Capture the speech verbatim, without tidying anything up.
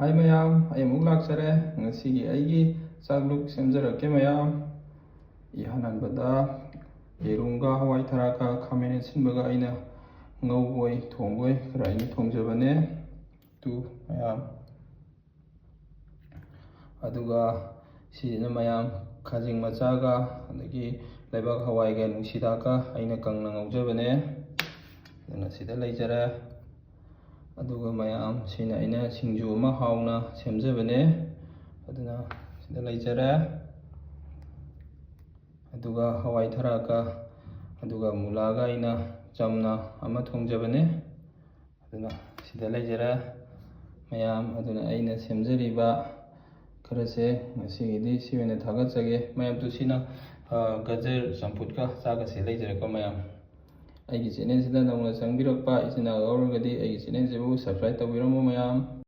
ꯍꯥꯏ ꯃꯌꯥꯝ, ꯑꯩ ꯑꯃꯨꯛ ꯂꯥꯛꯆꯔꯦ꯫ ꯉꯁꯤꯒꯤ ꯑꯩꯒꯤ ꯆꯥꯛꯂꯨꯛ ꯁꯦꯝꯖꯔꯛꯀꯦ ꯃꯌꯥꯝ꯫ ꯏꯍꯥꯟ ꯍꯥꯟꯕꯗ ꯌꯦꯔꯨꯝꯒ ꯍꯋꯥꯏ ꯊꯔꯥꯛꯀ ꯈꯥꯃꯦꯟ ꯑꯁꯤꯟꯕꯒ ꯑꯩꯅ ꯉꯧꯕꯣꯏ ꯊꯣꯡꯕꯣꯏ ꯈꯔ ꯑꯩꯅ ꯊꯣꯡꯖꯕꯅꯦ꯫ ꯇꯨ ꯃꯌꯥꯝ, ꯑꯗꯨꯒ ꯁꯤꯁꯤꯅ ꯃꯌꯥꯝ ꯈꯥꯖꯤꯡ ꯃꯆꯥꯒ ꯑꯗꯒꯤ ꯂꯩꯕꯥꯛ ꯍꯋꯥꯏꯒ ꯅꯨꯡꯁꯤꯗꯥꯛꯀ ꯑꯩꯅ ꯀꯪꯅ ꯉꯧꯖꯕꯅꯦ꯫ ꯑꯗꯨꯅ ꯁꯤꯗ ꯂꯩꯖꯔꯦ꯫ ꯑꯗꯨꯒ ꯃꯌꯥꯝ ꯁꯤꯅ ꯑꯩꯅ ꯁꯤꯡꯖꯨ ꯑꯃ ꯍꯥꯎꯅ ꯁꯦꯝꯖꯕꯅꯦ꯫ ꯑꯗꯨꯅ ꯁꯤꯗ ꯂꯩꯖꯔꯦ꯫ ꯑꯗꯨꯒ ꯍꯋꯥꯏ ꯊꯔꯥꯛꯀ ꯑꯗꯨꯒ ꯃꯨꯂꯥꯒ ꯑꯩꯅ ꯆꯝꯅ ꯑꯃ ꯊꯣꯡꯖꯕꯅꯦ꯫ ꯑꯗꯨꯅ ꯁꯤꯗ ꯂꯩꯖꯔꯦ ꯃꯌꯥꯝ꯫ ꯑꯗꯨꯅ ꯑꯩꯅ ꯁꯦꯝꯖꯔꯤꯕ ꯈꯔꯁꯦ ꯉꯁꯤꯒꯤꯗꯤ ꯁꯤ ꯑꯣꯏꯅ ꯊꯥꯒꯠꯆꯒꯦ ꯃꯌꯥꯝ꯫ ꯇꯨ ꯁꯤꯅ, ꯑ, ꯒꯖꯔ ꯆꯝꯐꯨꯠꯀ ꯆꯥꯒꯁꯦ ꯂꯩꯖꯔꯦꯀꯣ ꯃꯌꯥꯝ꯫ ꯑꯩꯒꯤ ꯆꯦꯅꯦꯜꯁꯤꯗ ꯅꯧꯅ ꯆꯪꯕꯤꯔꯛꯄ ꯏꯆꯤꯟ ꯏꯅꯥꯎ ꯌꯥꯎꯔꯒꯗꯤ ꯑꯩꯒꯤ ꯆꯦꯅꯦꯜꯁꯤꯕꯨ subscribe ꯇꯧꯕꯤꯔꯝꯃꯣ ꯃꯌꯥꯝ꯫